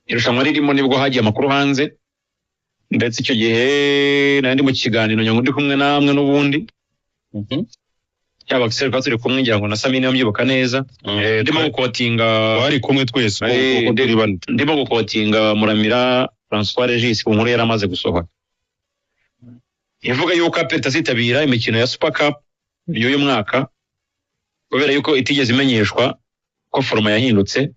Irushanwa ririmo nibwo hagiye amakuru hanze, ndetse icyo gihe nari ndi mu kiganiro nyango ndi kumwe namwe n'ubundi, yaba Axel twari turi kumwe, ngira ngo na Samini mbyibuka neza. Ndimo gukotinga Twari kumwe twese uko turi bane. Ndimo gukotinga Muramira François Regis ku nkuru yari amaze gusohora ivuga yuko APR itazitabira imikino ya Super Cup y'uyu mwaka kubera yuko itigeze imenyeshwa ko format yahindutse,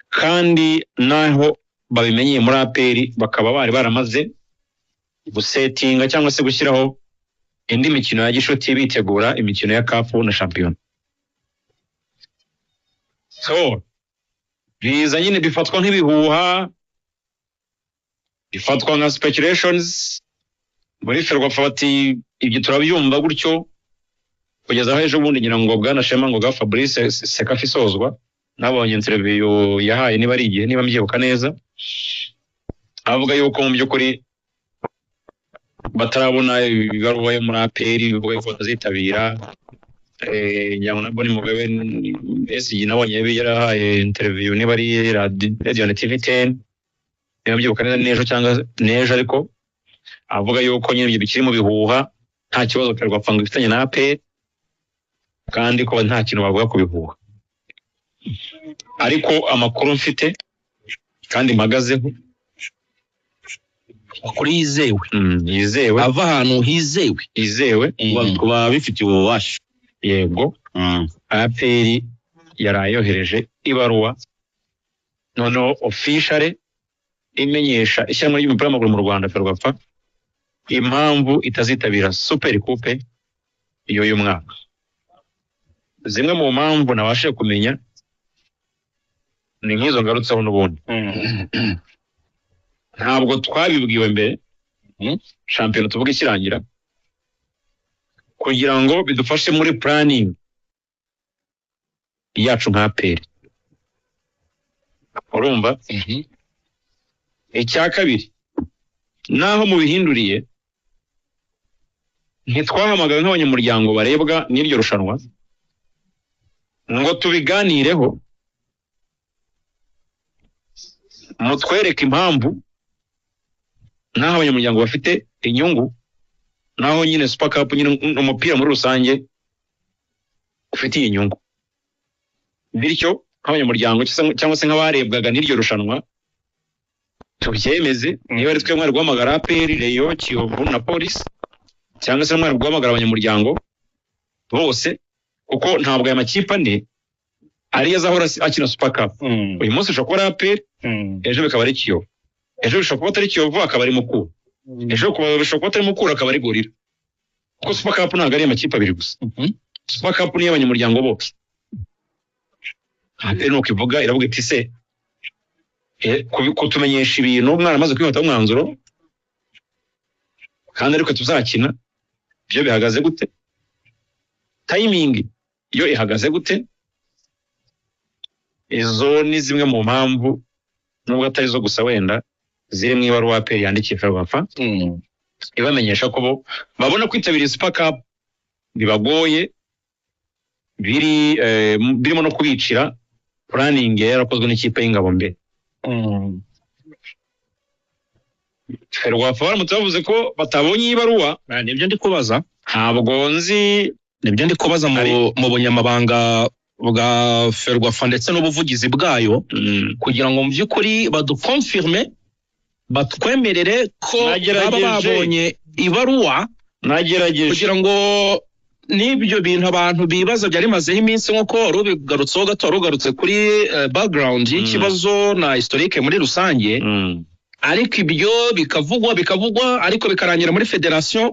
kandi naho babimenyeye muri APR bakaba bari baramaze gusetinga cyangwa se gushyiraho indi mikino ya gishuti bitegura imikino ya CAF na shampiyona. So biza nyine bifatwa nk'ibihuha, bifatwa nka speculations muri FERWAFA, bati ibyo turabyumva gutyo, kugeza aho ejo bundi ngira ngo bwana Shema Ngoga Fabrice, CECAFA isozwa, nabonye interview yahaye, niba ari igihe, niba mbyibuka neza, avuga yuko mu by'ukuri batarabona ibaruwa yo muri APR bivuga yuko batazitabira. Ngira ngo na Boni Mugabe SG nabonye yarahaye interview, niba ari radio na TV 10, niba mbyibuka neza, n'ejo cyangwa n'ejo, ariko avuga yuko nyine ibyo bikiri mu bihuha, nta kibazo FERWAFA ngo ifitanye na APR, kandi ko nta kintu bavuga ku bihuha. Ariko amakuru mfite kandi mpagazeho, Amakuru yizewe, yizewe, ava ahantu hizewe, yizewe Ku babifitiye ububasha. Yego. APR yaraye yohereje ibaruwa noneho officially imenyesha ishyirahamwe ry'umupira w'amaguru mu Rwanda, FERWAFA, impamvu itazitabira Super Coupe y'uyu mwaka. Zimwe mu mpamvu nabashije kumenya ni nk'izo ngarutseho n'ubundi. Ntabwo twabibwiwe mbere shampiyona tuvuga ikirangira, kugira ngo bidufashe muri planning yacu nka APR, urumva? Icya kabiri, naho mubihinduriye, ntitwahamagawe nk'abanyamuryango barebwa n'iryo rushanwa ngo tubiganireho, mutwereke impamvu n'aho abanyamuryango bafite inyungu, naho nyine Super Cup nyine umupira muri rusange ufitiye inyungu. Bityo nk'abanyamuryango cyangwa se nk'abarebwaga n'iryo rushanwa tubyemeze, niba ari twe mwari guhamagara APR, Rayon, Kiyovu na Polisi, cyangwa se mwari guhamagara abanyamuryango bose, kuko ntabwo aya makipe ane ariyo azahora akina Super Cup. Uyu munsi ushobora kuba ari APR, ejo bikaba ari Kiyovu, ejo bishobora kuba atari Kiyovu akaba ari Mukura, ejo bishobora kuba atari Mukura akaba ari Gorilla, kuko Super Cup ntabwo ari amakipe abiri gusa. Super Cup ni iy'abanyamuryango bose. APR nuko ivuga, iravuga iti se kutumenyesha ibintu mwaramaze kwifataho umwanzuro kandi ariko tuzakina, ibyo bihagaze gute? Timing yo ihagaze gute? Izo ni zimwe mu mpamvu, nubwo atari zo gusa wenda, ziri mu ibaruwa APR yandikiye FERWAFA ibamenyesha ko bo babona kwitabira Super Cup bibagoye, biri birimo no kubicira planning yari yarakozwe n'ikipe y'ingabo mbere. FERWAFA baramutse bavuze ko batabonye iyi baruwa, Nibyo ndi kubaza. Ntabwo nzi. Nibyo ndi kubaza mu bunyamabanga bwa FERWAFA ndetse n'ubuvugizi bwayo, kugira ngo mu by'ukuri badukonfirme, batwemerere ko baba Nagerageje. babonye ibaruwa, Nagerageje. kugira ngo n'ibyo bintu abantu bibaza byari bimazeho iminsi, nk'uko wari ubigarutseho gato, wari ugarutse kuri background y'ikibazo na historique muri rusange, ariko ibyo bikavugwa bikavugwa, ariko bikarangira muri federation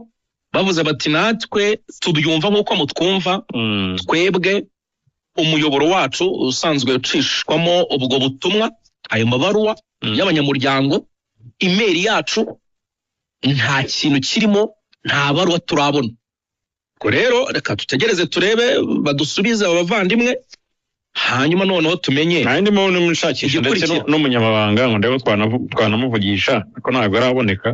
bavuze bati natwe tubyumva nk'uko mutwumva, twebwe umuyoboro wacu usanzwe ucishwamo ubwo butumwa, ayo mabaruwa y'abanyamuryango, email yacu, nta kintu kirimo, nta baruwa turabona. Ubwo rero reka dutegereze turebe badusubize aba bavandimwe, hanyuma noneho tumenye Nta ndimo n'umushakisha ndetse igikurikira. n'umunyamabanga ngo ndebe twanamuvugisha, ariko ntabwo araboneka.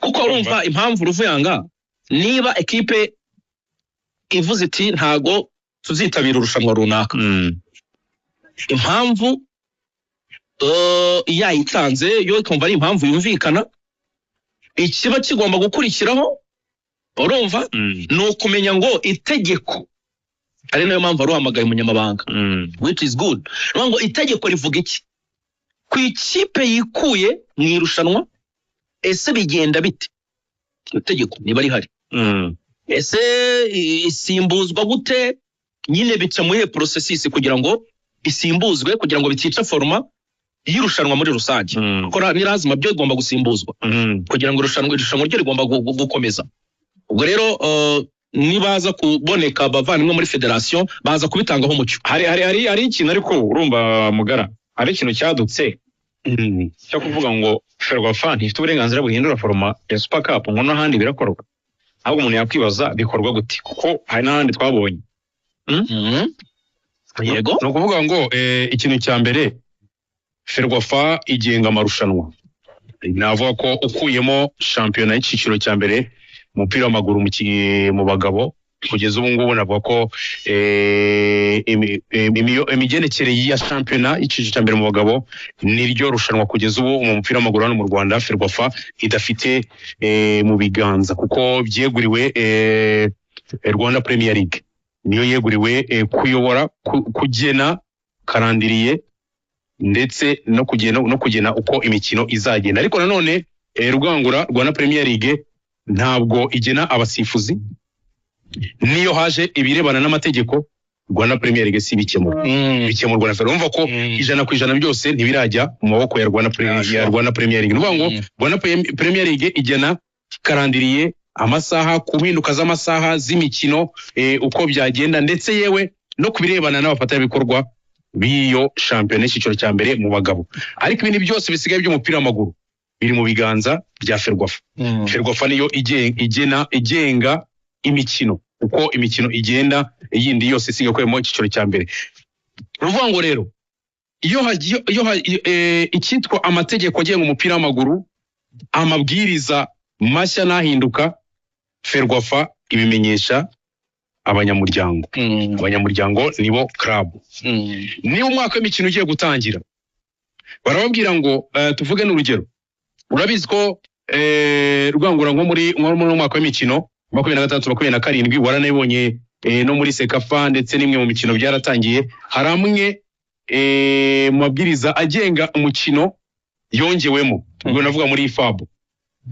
Kuko urumva impamvu, Ruvuyanga, niba ekipe ivuze iti ntago tuzitabira irushanwa runaka, impamvu Yayitanze yo ikumva ari impamvu yumvikana. Ikiba kigomba gukurikiraho, urumva, ni ukumenya ngo itegeko, ari nayo mpamvu waruhamagaye umunyamabanga, which is good. Ni ngo itegeko rivuga iki ku ikipe yikuye mu irushanwa? Ese bigenda bite? Itegeko niba rihari, ese isimbuzwa gute nyine? Bica muri processus kugira ngo isimbuzwe, kugira ngo bitica format y'irushanwa muri rusange, kuko ni lazima, byo igomba gusimbuzwa kugira ngo irushanwa ryo rigomba gukomeza. Ubwo rero nibaza kuboneka abavandimwe muri federasiyo, baza kubitangaho umucyo. Hari ikintu, ariko urumva Mugara, hari ikintu cyadutse cyo kuvuga ngo Ferwafa ntifite uburenganzira buhindura format ya Super Cup, ngo n'ahandi birakorwa. Ahubwo umuntu yakwibaza bikorwa gute, kuko hari n'ahandi twabonye. Yego. Ni ukuvuga ngo ikintu cya mbere, Ferwafa igenga amarushanwa. Navuga ko ukuyemo shampiyona y'icyiciro cya mbere umupira w'amaguru mu bagabo, kugeza ubu ngubu navuga ko imigendekere ya shampiyona y'icyiciro cya mbere mu bagabo niryo rushanwa kugeza ubu mu mupira w'amaguru hano mu Rwanda Ferwafa idafite mu biganza, kuko byeguriwe Rwanda Premier League. Niyo yeguriwe kuyobora, kugena calendrier ndetse no kugena uko imikino izagenda. Ariko nanone Rugangura, Rwanda Premier League ntabwo igena abasifuzi. Niyo haje ibirebana n'amategeko, Rwanda Premier League si ibikemura, bikemurwa na Ferwafa. Urumva ko 100% byose ntibirajya mu maboko ya Rwanda Premier League. Ni ukuvuga ngo Rwanda Premier League igena calendrier, amasaha, ku mpinduka z'amasaha z'imikino, uko byagenda, ndetse yewe no ku birebana n'abafatanyabikorwa b'iyo shampiyona y'icyiciro cya mbere mu bagabo. Ariko ibindi byose bisigaye by'umupira w'amaguru biri mu biganza bya Ferwafa. Ferwafa niyo igena, igenga imikino, uko imikino igenda, yindi yose isigaye ikoreramo icyiciro cya mbere. Ni ukuvuga ngo rero iyo hagiye iyo ha- eh, icyitwa amategeko agenga umupira w'amaguru, amabwiriza mashya n'ahinduka, Ferwafa ibimenyesha abanyamuryango. Abanyamuryango nibo club. Niba umwaka w'imikino ugiye gutangira, barababwira ngo tuvuge n'urugero, urabizi ko Rwangura, nko muri umwaka w'imikino 26 27, waranabibonye no muri CECAFA ndetse n'imwe mu mikino byaratangiye, hari amwe mu mabwiriza agenga umukino yongewemo. Ubwo navuga muri IFAB,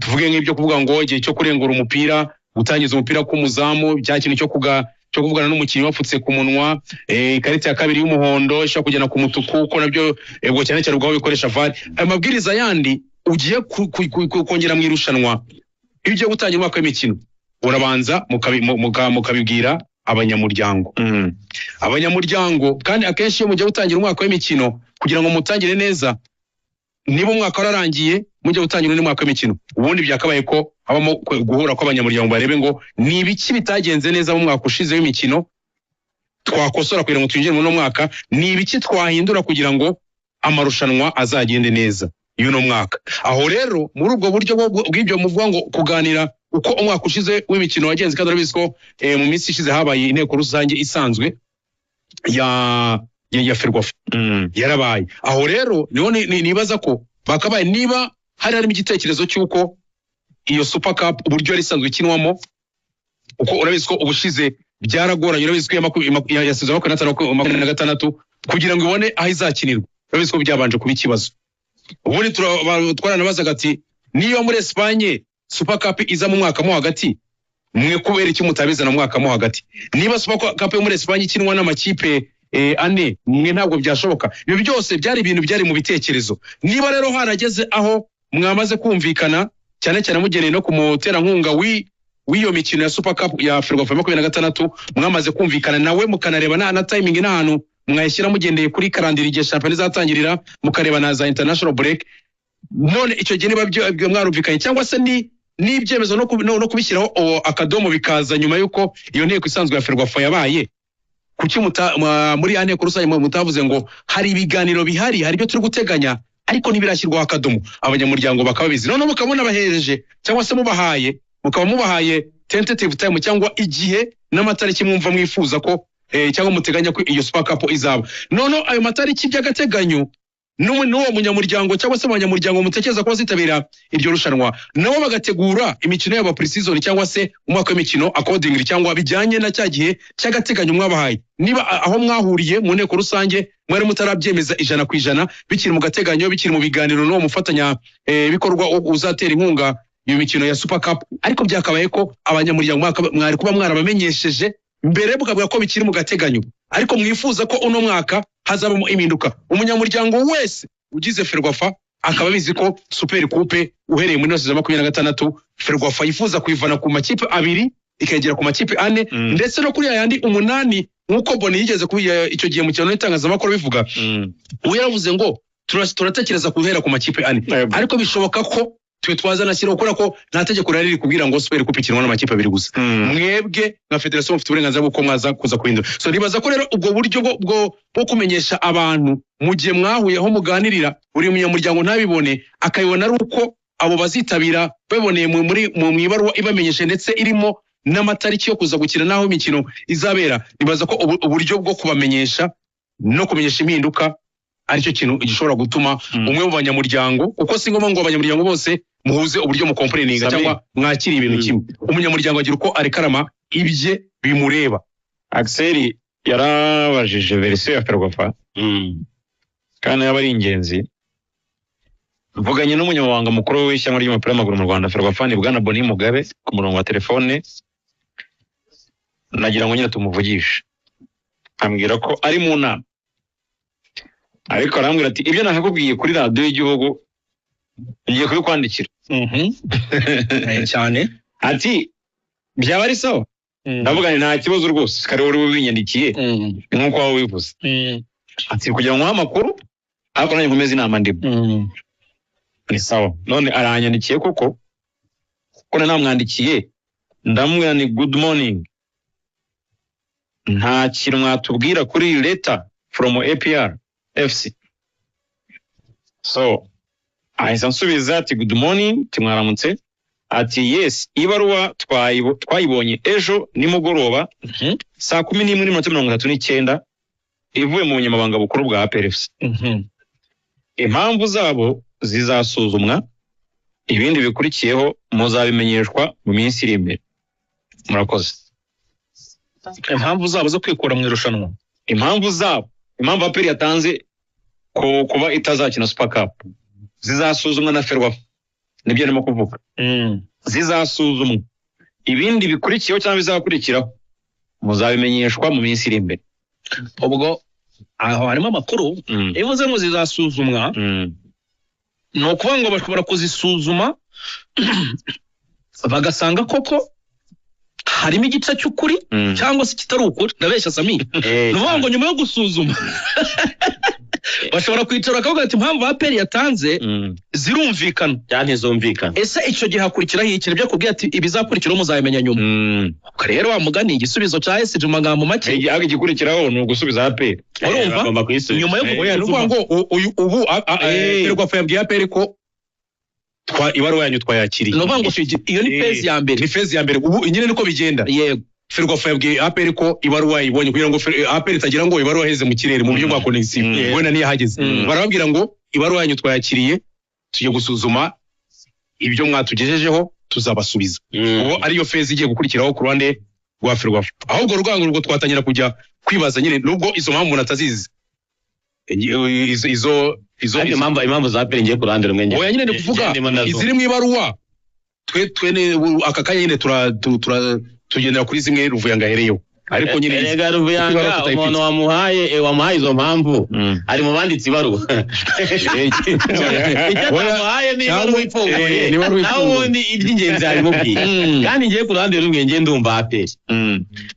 tuvuge nk'ibyo kuvuga ngo igihe cyo kurengura umupira, gutangiza umupira k'umuzamu, bya kintu cyo kuvugana n'umukinnyi wapfutse ku munwa, ikarita ya kabiri y'umuhondo ishobora kugena ku mutuku, ko nabyo ubwo cyane cyane ubwo bikoresha VAR. Ayo mabwiriza yandi ugiye kongera mu irushanwa, iyo ugiye gutangira umwaka w'imikino, urabanza mukabibwira abanyamuryango. Abanyamuryango kandi akenshi iyo mugiye gutangira umwaka w'imikino, kugira ngo mutangire neza, niba umwaka wararangiye mujya gutangira undi mwaka w'imikino, ubundi byakabaye ko habamo guhura kw'abanyamuryango, barebe ngo ni ibiki bitagenze neza mu mwaka ushize w'imikino twakosora kugira ngo twinjire muri uno mwaka, ni ibiki twahindura kugira ngo amarushanwa azagende neza y'uno mwaka. Aho rero muri ubwo buryo bw'ibyo muvuga ngo kuganira uko umwaka ushize w'imikino wagenze, kandi urabizi ko mu minsi ishize habaye inteko rusange isanzwe ya Ferwafa, yarabaye. Aho rero niho nibaza ko bakabaye, niba hari harimo igitekerezo cy'uko iyo Super Cup uburyo yari isanzwe ikinwamo, uko urabizi ko ubushize byaragoranye, urabizi ko ya saison 25 26 kugira ngo ibone aho izakinirwa, urabizi ko byabanje kuba ikibazo. Ubundi twaranabazaga ati niyo muri Espagne Super Cup iza mu mwaka mo hagati, mwe kubera iki mutabizana mu mwaka mo hagati? Niba Super Cup yo muri Espagne ikinwa n'amakipe ane, mwe ntabwo byashoboka? Ibyo byose byari ibintu byari mu bitekerezo. Niba rero harageze aho mwamaze kumvikana, cyane cyane mugeneye no ku muterankunga w'iyo mikino ya Super Cup ya Ferwafa 26, mwamaze kumvikana nawe, mukanareba na timing n'ahantu mwayishyira mugendeye kuri calendrier, igihe shampiyona izatangirira, mukareba na za international break, none icyo gihe niba byo mwarumvikanye, cyangwa se ni n'ibyemezo no kubishyiraho akadomo bikaza nyuma y'uko iyo nteko isanzwe ya Ferwafa yabaye, kuki muri ya nteko rusange mutavuze ngo hari ibiganiro bihari, hari ibyo turi guteganya, ariko ntibirashyirwaho akadomo, abanyamuryango bakaba bizi, noneho mukaba munabahereje cyangwa se mubahaye, mukaba mubahaye tentative time cyangwa igihe n'amatariki mwumva mwifuza ko cyangwa muteganya ko iyo Super Cup izaba, noneho ayo matariki by'agateganyo? N'uwo munyamuryango cyangwa se abanyamuryango mutekereza ko bazitabira iryo rushanwa, nabo bagategura imikino yabo pre-season cyangwa se umwaka w'imikino accordingly, cyangwa bijyanye na cya gihe cy'agateganyo mwabahaye. Niba aho mwahuriye mu nteko rusange mwari mutarabyemeza 100%, bikiri mu gateganyo, bikiri mu biganiro n'uwo mufatanya bikorwa uzatera inkunga iyo mikino ya Super Cup, ariko byakabaye ko abanyamuryango mwari kuba mwarabamenyesheje mbere, bukavuga ko bikiri mu gateganyo, ariko mwifuza ko uno mwaka hazabamo impinduka. Umunyamuryango wese ugize Ferwafa akaba abizi ko Super Coupe uhereye muri 2026 Ferwafa yifuza kuyivana ku makipe 2 ikagera ku makipe 4, ndetse no kuri ayandi 8, nk'uko Boni yigeze icyo gihe mu kiganiro n'itangazamakuru bivuga. We yaravuze ngo turatekereza guhera ku makipe 4, ariko bishoboka ko twe twazanashyira gukora ko nta tegeko rari rikubwira ngo Super Coupe ikinwa n'amakipe 2 gusa. Mwebwe nka federation mufite uburenganzira bw'uko mwaza kuza kuhindura. So nibaza ko rero ubwo buryo bwo kumenyesha abantu mu gihe mwahuye aho muganirira, buri munyamuryango ntabibone, akabibona ari uko abo bazitabira baboneye mu ibaruwa ibamenyeshe, ndetse irimo n'amatariki yo kuza gukina n'aho imikino izabera. Nibaza ko uburyo bwo kubamenyesha no kumenyesha impinduka aricyo kintu gishobora gutuma umwe mu banyamuryango, kuko si ngombwa ngo abanyamuryango bose muhuze uburyo mukomplaininga cyangwa mwakira ibintu kimwe. Umunyamuryango agira uko arekarama ibye bimureba. Axel yarabajije verisiyo ya Ferwafa kandi yaba ari ingenzi. Mvuganye n'umunyamabanga mukuru w'ishyamba ry'umupira w'amaguru mu Rwanda Ferwafa, ni Bwana Boni Mugabe, ku murongo wa telefone, nagira ngo nyine tumuvugishe. Ambwira ko ari mu nama, ariko arambwira ati ibyo nakakubwiye kuri radiyo y'igihugu ngiye kubikwandikira. Cyane. Ati byaba ari sawa. Ndavuga nti nta kibazo rwose, kare wari ubinyandikiye nk'uko waba wivuze. Ati kugira ngo amakuru, ariko nanjye nkomeze inama ndimo. Ni sawa. None aranyandikiye koko, kuko namwandikiye ndamubwira ni good morning, nta kintu mwatubwira kuri letter from APR FC. So ahise ansubiza ati good morning, timwaramutse. Ati yes, ibaruwa twayibonye ejo nimugoroba saa 11:39 ivuye mu bunyamabanga bukuru bwa APR FC. Impamvu zabo zizasuzumwa, ibindi bikurikiyeho muzabimenyeshwa mu minsi iri imbere. Murakoze. Impamvu zabo zo kwikura mu irushanwa, impamvu zabo, impamvu APR yatanze ko kuba itazakina Super Cup zizasuzumwa na Ferwafa, nibyo ndimo kuvuga. Zizasuzumwa, ibindi bikurikiyeho cyangwa bizakurikiraho muzabimenyeshwa mu minsi iri imbere. Ubwo aho harimo amakuru ivuze ngo zizasuzumwa, ni ukuvuga ngo bashobora kuzisuzuma bagasanga koko harimo igice cy'ukuri cyangwa se kitari ukuri. Ndabeshya Sami? Ni ukuvuga ngo nyuma yo gusuzuma bashobora kwicara bakavuga ati impamvu APR yatanze zirumvikana cyangwa ntizumvikana. Ese icyo gihe hakurikiraho iki? Nibyo akubwiye ati ibizakurikiraho muzabimenya nyuma. Rero wa mugani igisubizo cya SG mu magambo make, igikurikiraho ni ugusubiza APR. Urumva nyuma yo kuvuga ngo ubu Ferwafa yabwiye APR ko ibaruwa yanyu twayakiriye. Ni ukuvuga ngo iyo ni phase ya mbere. Ni phase ya mbere ubu nyine niko bigenda. Yego. Ferwafa yabwiye APR ko ibaruwa yibonye, kugira ngo APR itagira ngo ibaruwa heze mu kirere mu buryo bwa connection, wenda ntiyahageze. Barababwira ngo ibaruwa yanyu twayakiriye, tugiye gusuzuma ibyo mwatugejejeho, tuzabasubiza. Ubu ariyo phase igiye gukurikiraho ku ruhande rwa Ferwafa. Ahubwo rwango urwo twatangira kujya kwibaza nyine, nubwo izo mpamvu umuntu atazizi. Izo impamvu za APR ngiye ku ruhande rumwe ngiye. Oya nyine ndi kuvuga iziri mu ibaruwa, twe aka kanya nyine tugendera kuri zimwe Ruvuyanga ahereyeho. Ariko nyine erega Ruvuyanga umuntu wamuhaye izo mpamvu ari mu banditsi ibaruwa. Icyo atamuhaye ni ibaruwa ifunguye, naho ubundi iby'ingenzi abimubwiye. Kandi ngiye ku ruhande rumwe ngiye ndumva APR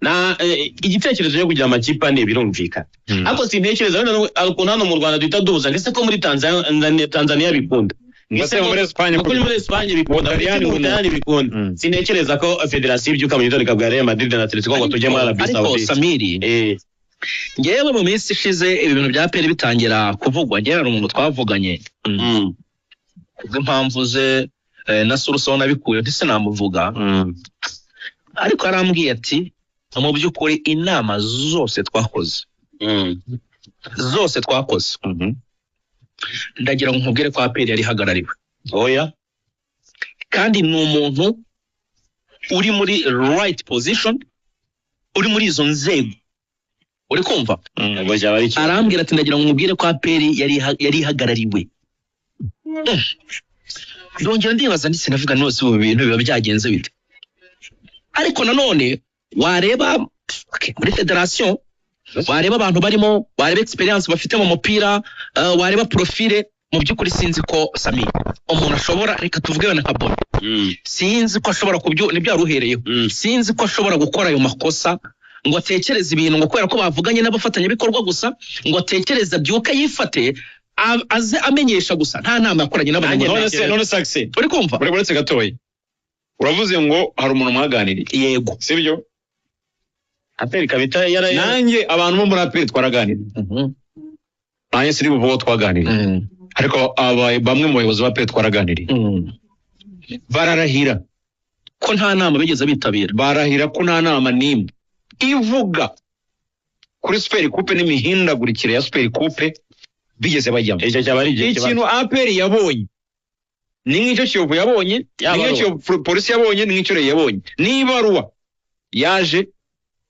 na igitekerezo cyo kugira amakipe ane birumvikana, ariko sintekereza wenda ukuntu hano mu Rwanda duhita duhuza, ndetse ko muri Tanzania bikunda, muri Espagne muri Espagne bikunda, muri Butaliyani bikunda. Sintekereza ko federasiyo ibyuka mu gitondo ikabwira Real Madrid na Atletico ngo tujye muri Arabie Saoudite. Ariko Samiri, ngewe mu minsi ishize ibi bintu bya APR bitangira kuvugwa, ngewe hari umuntu twavuganye kubw'impamvu ze na source nabikuye ndetse namuvuga, ariko arambwiye ati mu by'ukuri inama zose twakoze zose twakoze Ndagira ngo nkubwire ko APR yari ihagarariwe. Oya. Kandi ni umuntu uri muri right position, uri muri izo nzego. Uri kumva? Ubwo byaba ari ikibazo. Arambwira ati ndagira ngo nkubwire ko APR yari ihagarariwe. Ndongera ndibaza ndetse navuga nose ubu bintu biba byagenze bite. Ariko nanone wareba okay, muri federation wareba abantu barimo, wareba experience bafite mu mupira, wareba profile, mu by'ukuri sinzi ko Sami umuntu ashobora, reka tuvuge wenda nka Boni, sinzi ko ashobora kubyo, nibyo yaruhereyeho, sinzi ko ashobora gukora ayo makosa ngo atekereze ibintu ngo kubera ko bavuganye n'abafatanyabikorwa gusa, ngo atekereze abyuke yifate aze amenyesha gusa nta nama yakoranye n'abanyamuryango. None se uri kumva? Uretse gatoya uravuze ngo hari umuntu mwaganiriye. Yego. Sibyo? APR kabita yara nanjye abantu bo muri APR twaraganiriye. Nanjye siri buvugo twaganiriye. Ariko bamwe mu bayobozi ba APR twaraganiriye. Bararahira ko nta nama bigeze bitabira. Barahira ko nta nama n'imwe ivuga kuri Super Coupe n'imihindagurikire ya Super Coupe bigeze bajyamo. Icyo cyaba ari ikintu APR yabonye, ni nk'icyo Kiyovu yabonye, ni nk'icyo polisi yabonye, ni nk'icyo Rayon yabonye. N'ibaruwa yaje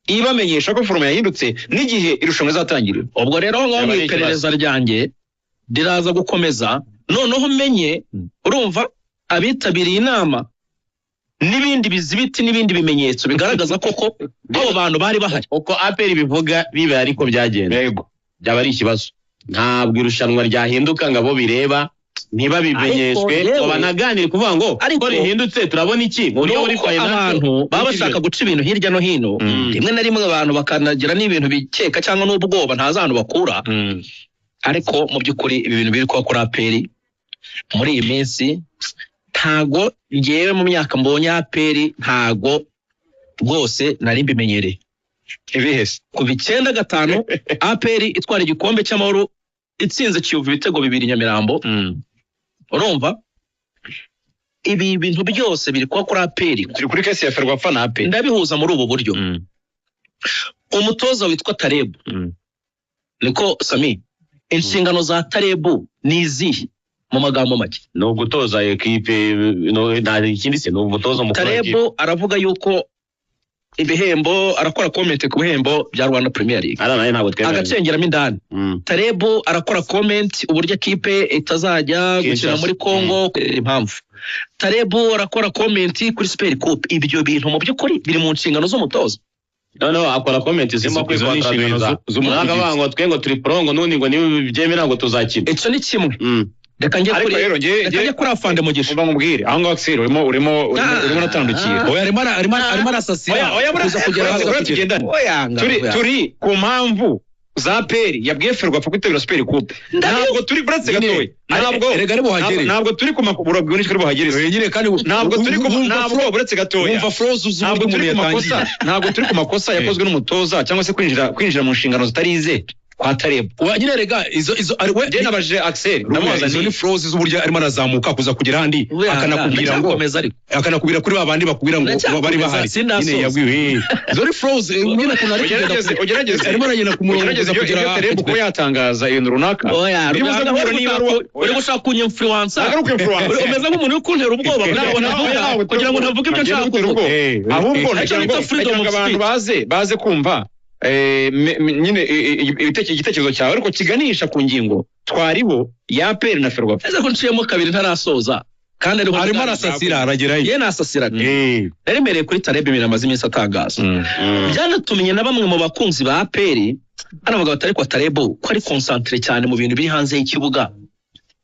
ibamenyesha ko forume yahindutse n'igihe irushanwa rizatangirira. Ubwo rero ngaho mu iperereza ryanjye riraza gukomeza, noneho menye urumva abitabiriye inama n'ibindi bizibiti n'ibindi bimenyetso bigaragaza koko abo bantu bari bahari. Uko APR bivuga biba ariko byagenze. Yego. Byaba ari ikibazo. Ntabwo irushanwa ryahinduka ngo abo bireba ntibabimenyeshwe ngo banaganire kuvuga ngo ko rihindutse turabona iki mu buryo buri financial. Abantu baba bashaka guca ibintu hirya no hino, rimwe na rimwe abantu bakanagira n'ibintu bikeka cyangwa n'ubwoba ntazi ahantu bakura. Ariko mu by'ukuri ibi bintu biri kuba kuri APR muri iyi minsi, ntago ngewe mu myaka mbonye APR ntago rwose nari mbimenyereye. Ibihese kuva 95 APR itwara igikombe cy'amahoro itsinze Kiyovu ibitego 2 Nyamirambo. Urumva ibi bintu byose biri kuba kuri APR. Turi kuri kesi ya Ferwafa na APR. Ndabihuza muri ubu buryo. Umutoza witwa Tarebu, niko Sami, inshingano za Tarebu ni izihe mu magambo make? No gutoza equipe, no nta ikindi se, no gutoza mukuru. Tarebu aravuga yuko ibihembo, arakora comment ku bihembo bya Rwanda Premier League. Agacengeramo indani. Tarebu arakora comment uburyo equipe itazajya gukina muri Congo impamvu. Tarebu arakora comment kuri Super Coupe. Ibyo bintu mu by'ukuri biri mu nshingano z'umutoza. No akora comment zirimo kwikwatraduza. Umwaka ngo twe ngo turi pro ngo nundi ngo niba byemera ngo tuzakina. Icyo ni kimwe. Reka njye kuri reka njye kuri afande Mugisha. Uba nkubwire aho ngaho Axel urimo natandukira. Oya arimo arasasira. Oya kuza kugera tugendane. Turi ku mpamvu za APR yabwiye Ferwafa kwitabira Super Coupe. Ntabwo turi buretse gatoya. Ntabwo erega ari buhagere. Ntabwo turi ku makubura bw'inshi kuri buhagere. Nyine kandi ntabwo turi ku ntabwo buretse gatoya. Wumva flows z'uburyo umuntu yatangiye. Ntabwo turi ku makosa yakozwe n'umutoza cyangwa se kwinjira mu nshingano zitarize kwa Tarebu. Nyine rega izo ari we njye nabajije Axel ndamubaza izo ni flows z'uburyo arimo arazamuka kuza kugera handi akanakubwira ngo akanakubwira kuri babandi bakubwira ngo bari bahari. Nyine yabwiwe izo ni flows nyine kuntu ari kugenda ugerageze arimo aragenda ku murongo kuza kugera Tarebu kuba yatangaza ibintu runaka. Bibuze guhura niba uri gushaka kunyinfluencer. Umeze nk'umuntu uri kuntera ubwoba kugira ngo ntavuge ibyo nshaka kuvuga. Ahubwo nagira ngo abantu baze kumva nyine igitekerezo cyawe ariko kiganisha ku ngingo twariho ya APR na Ferwafa. Ese ko nciyemo kabiri ntarasoza kandi arimo arasasira aragerayo. Ye nasasiraga. Naremereye kuri Tarebu ibintu amaze iminsi atangaza. Byanatumye na bamwe mu bakunzi ba APR banavuga batari kwa Tarebu ko ari concentré cyane mu bintu biri hanze y'ikibuga.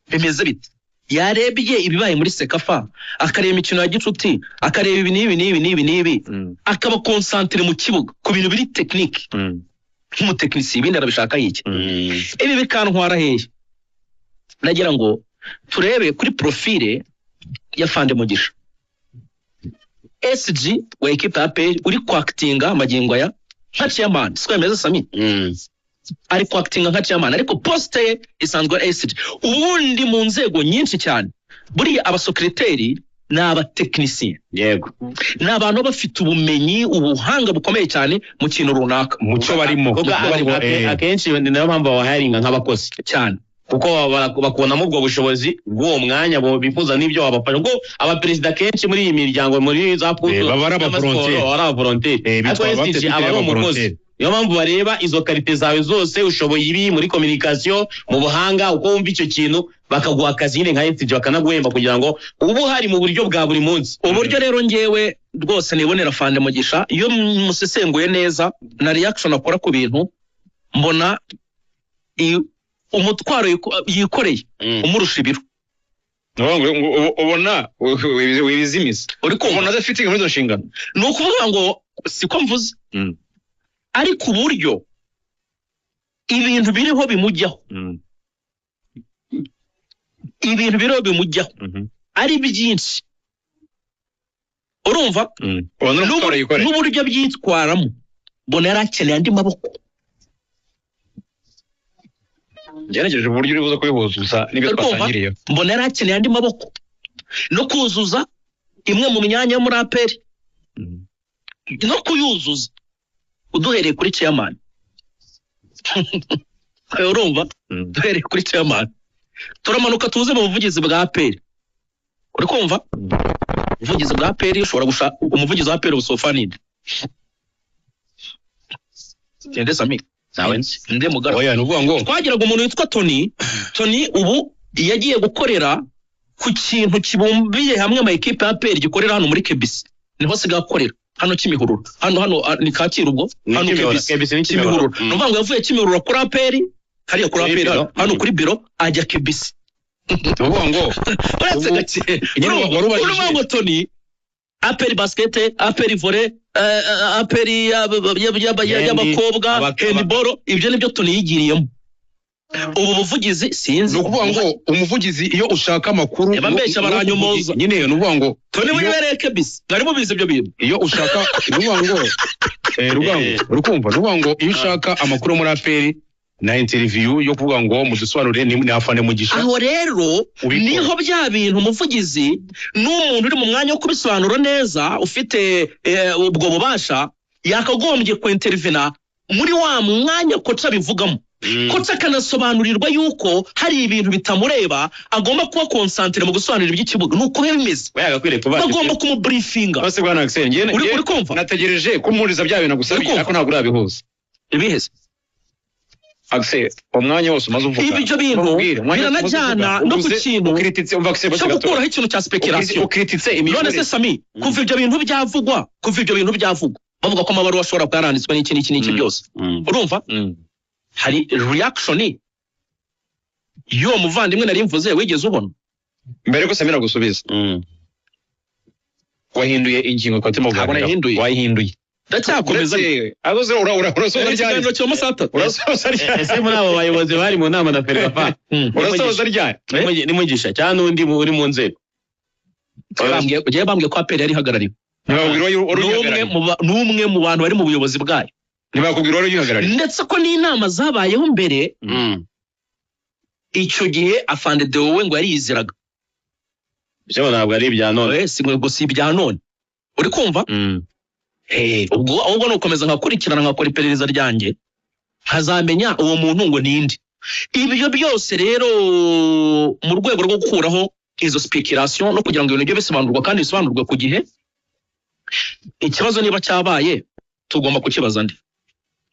Bimeze bite? Yarebye ibibaye muri Sekafa, akareba imikino ya gicuti, akareba ibi n'ibi n'ibi n'ibi n'ibi, akaba concentré mu kibuga ku bintu biri technique. Nk'umutekinisiye ibindi arabishaka yiki. Ibi bikantwara hehe? Nagira ngo turebe kuri profile ya Fande Mugisha. SG wa equipe ya APR uri kwactinga magingo aya nka chairman, siko yemeza Sami? Ari kwactinga nka chairman ariko poste ye isanzwe ari SG. Ubundi mu nzego nyinshi cyane buriya abasekreteri ni abatekinisiye. Yego. Ni abantu bafite ubumenyi ubuhanga bukomeye cyane mu kintu runaka mu cyo barimo. Akenshi ni nayo mpamvu babaharinga nk'abakozi cyane. Kuko bakubonamo ubwo bushobozi bw'uwo mwanya bifuza n'ibyo wabafasha. Kuko abaperezida kenshi muri iyi miryango muri za putu baba ari abavolontaire. Ariko SDG aba ari umukozi. Niyo mpamvu bareba izo karite zawe zose, ushoboye ibi muri communication, mu buhanga, uko wumva icyo kintu, bakaguha akazi nyine nka SDG, bakanaguhemba kugira ngo ube uhari mu buryo bwa buri munsi. Uburyo rero ngewe rwose nibonera Fande Mugisha, iyo musesenguye neza na reaction akora ku bintu, mbona umutwaro yikoreye umurusha ibiro. Ubona wibizimisa ubona adafite muri izo nshingano. Ni ukuvuga ngo siko mvuze, ariko uburyo ibintu biriho bimujyaho, ibintu biriho bimujyaho ari byinshi, urumva n'uburyo byitwaramo, mbona yari akeneye andi maboko. Ngerageje uburyo uri buze kubihuza n'ibyo twatangiriye. Mbona yari akeneye andi maboko no kuzuza imwe mu myanya yo muri APR, no kuyuzuza uduhereye kuri chairman. Urumva duhereye kuri chairman turamanuka tuze mu buvugizi bwa APR. Uri kumva ubuvugizi bwa APR, ushobora gushaka umuvugizi wa APR usofanide Tende Sami nde mugara. Oya, nuvuga ngo twagiraga umuntu witwa Tony. Tony ubu yagiye gukorera ku kintu kibumbiye hamwe ama equipe ya APR gikorera hano muri KBC, niho siga akorera hano Kimihurura, hano ni Kacyiru ubwo hano KBC Kimihurura. Nuvuga ngo yavuye Kimihurura kuri APR, hariya kuri APR hano kuri biro ajya KBC. Nuvuga ngo uretse gake urumva ngo Tony APR basket, APR volley, APR y'abakobwa, handball, ibyo nibyo Tony yigiriyemo. Ubu buvugizi sinzi. Ni ukuvuga ngo umuvugizi iyo ushaka amakuru yabambeshya baranyomoza nyine. Ni ukuvuga ngo Tony wibereye KBC, mwari mubizi ibyo bintu. Iyo ushaka, ni ukuvuga ngo urukumva, ni ukuvuga ngo iyo ushaka amakuru muri APR na interview yo kuvuga ngo mudusobanurire ni Afande Mugisha. Aho rero niho bya bintu umuvugizi n'umuntu uri mu mwanya wo kubisobanura neza ufite ubwo bubasha yakagombye ku intervena muri wa mwanya koca bivugamo. Koca akanasobanurirwa yuko hari ibintu bitamureba, agomba kuba concentré mu gusobanura iby'ikibuga nuko biba bimeze. Bagomba kumubriefinga. Bose bwana Axel, uri kumva nategereje kumuriza bya bintu gusabye ariko ntabwo urabihuza. Ibiheze Axel, umwanya wose umaze uvuga ibyo bintu biranajyana no ku kintu cyo gukuraho ikintu cya speculation. Ukrititse imiyoborere. None se Sami, kuva ibyo bintu byavugwa, kuva ibyo bintu byavugwa bavuga ko amabaruwa ashobora kuba yaranditswe n'iki n'iki n'iki byose, urumva hari reaction y'uwo muvandimwe nari mvuze wigeze ubona mbere ko Samira gusubiza. Wahinduye ingingo kwa turimo kuganira. Wayihinduye. Ndacyakomeza. Azoze urasoza ryari? Urasoza ryari? Ese muri abo bayobozi bari mu nama na Ferwafa urasoza ryari? Ni Mugisha cyangwa n'undi uri mu nzego? Ugiye bambwiye ko APR yari ihagarariwe. N'umwe mu bantu bari mu buyobozi bwayo. Ntibakubwira wari uyihagarariye. Ndetse ko n'inama zabayeho mbere, icyo gihe Afande Deo we ngo yariyiziraga. Ibyo ntabwo ari ibya none. Si ngo si ibya none. Uri kumva? Ubwo ahubwo nukomeza nkakurikirana nkakora iperereza ryanjye, nkazamenya uwo muntu ngo ninde. Ibyo byose rero mu rwego rwo gukuraho izo speculation no kugira ngo ibintu bijye bisobanurwa kandi bisobanurwe ku gihe, ikibazo niba cyabaye tugomba kukibaza nde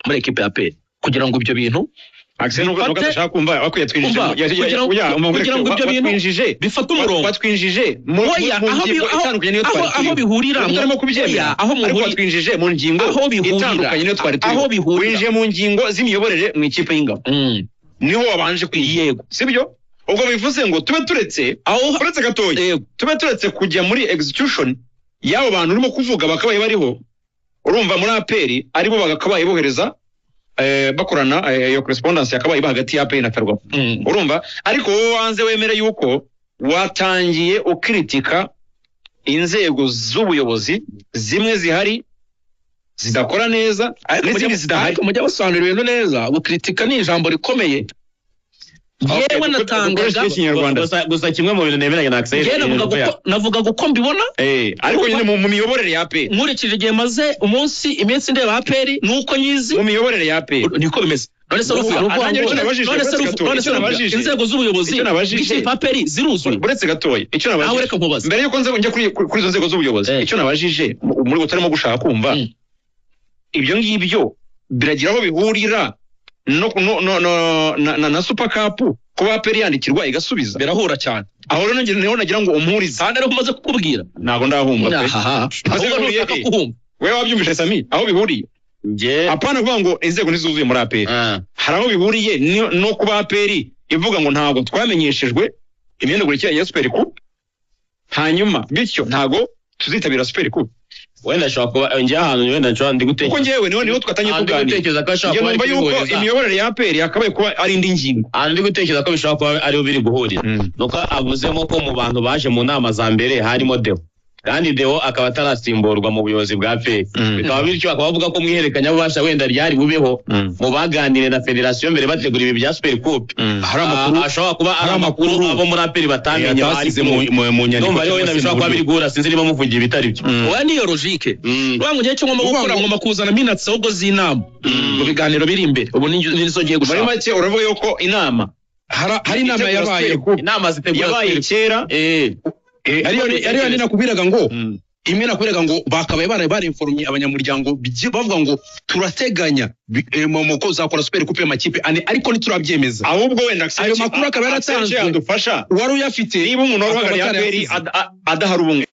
muri equipe ya APR kugira ngo ibyo bintu Axel nubwo adashaka kumva akwiye twinjije kugira ngo ibyo bintu bifate umurongo. Watwinjije mu ngingo itandukanye niyo twari aho bihurira, utarimo kubyemera, aho muhurira, watwinjije mu ngingo itandukanye niyo twari turi, winjiye mu ngingo z'imiyoborere mu ikipe y'ingabo, niho wabanje kwinjira. Yego, sibyo? Ubwo bivuze ngo tube turetse aho, uretse gatoya, tube turetse kujya muri execution y'abo bantu urimo kuvuga bakabaye bariho, urumva muri APR aribo bakabaye bohereza bakorana iyo correspondence yakabaye iba hagati ya APR na Ferwafa, urumva? Ariko wowe wanze wemere yuko watangiye ukritika inzego z'ubuyobozi zimwe zihari zidakora neza n'izindi zidahari. Ariko mujya basobanura ibintu neza, gukritika ni ijambo rikomeye. Yewe natangaga gusa kimwe mu bintu nemeranya na Axel, navugaga uko mbibona, ariko nyine mu miyoborere ya APR nkurikije igihe maze umunsi iminsi ndeba APR nuko nyizi mu miyoborere ya APR niko bimeze. None se inzego z'ubuyobozi bw'ikipe APR ziruzuye? Buretse gatoya, icyo nabajije mbere yuko njya kuri izo nzego z'ubuyobozi, icyo nabajije muri utarimo gushaka kumva ibyo ngibyo biragira aho bihurira no na Super Cup kuba APR yandikirwa igasubiza, birahura cyane. Aho rero niho nagira ngo umpurize kandi ariko umaze kukubwira ntabwo ndahumva pe. Ahubwo ntushaka kuhumva wewe wabyumvise Sami aho bihuriye. Apana kuvuga ngo inzego ntizuzuye muri APR, hari aho bihuriye no kuba APR ivuga ngo ntabwo twamenyeshejwe imihindagurikire ya Super Cup, hanyuma bityo ntabwo tuzitabira Super Cup. Wenda ashobora kuba njye ahantu wenda nshobora ndi gutekereza kuko njyewe niho twatangiye kuganira ko kuba ari yuko imiyoborere ya APR yakabaye kuba ari indi ngingo. Ahantu ndi gutekereza ko bishobora kuba ariho biri guhurira nuko avuzemo ko mu bantu baje mu nama za mbere harimo Deo, kandi Deo akaba atarasimburwa mu buyobozi bwa APR, bikaba bityo akaba avuga ko mu ihererekanyabubasha wenda ryari bubeho mu baganire na federasiyo mbere bategura ibi bya Super Cup. Hari amakuru ashobora kuba ari amakuru abo muri APR batamenye basize mu nyandiko, ndumva ariho wenda bishobora kuba biri guhura, sinzi niba muvugiye ibitari byo. Oya niyo logique urabona ngo icyo ngomba gukora ngomba kuzana minutes ahubwo z'inama mu biganiro biri imbere, ubu nizo ngiye gushaka. Muri make uravuga yuko inama hari inama yabaye, inama zitegura yabaye kera, ariyo nakubwiraga ngo imwe nakubwiraga ngo bakabaye barinformye abanyamuryango bavuga ngo turateganya mu kuzakora Super Coupe y'amakipe ane, ariko ntiturabyemeza. Ahubwo wenda ayo makuru akaba yaratanzwe, yadufasha wari uyafite niba umuntu wari uhagarariye APR adahari ubumwe.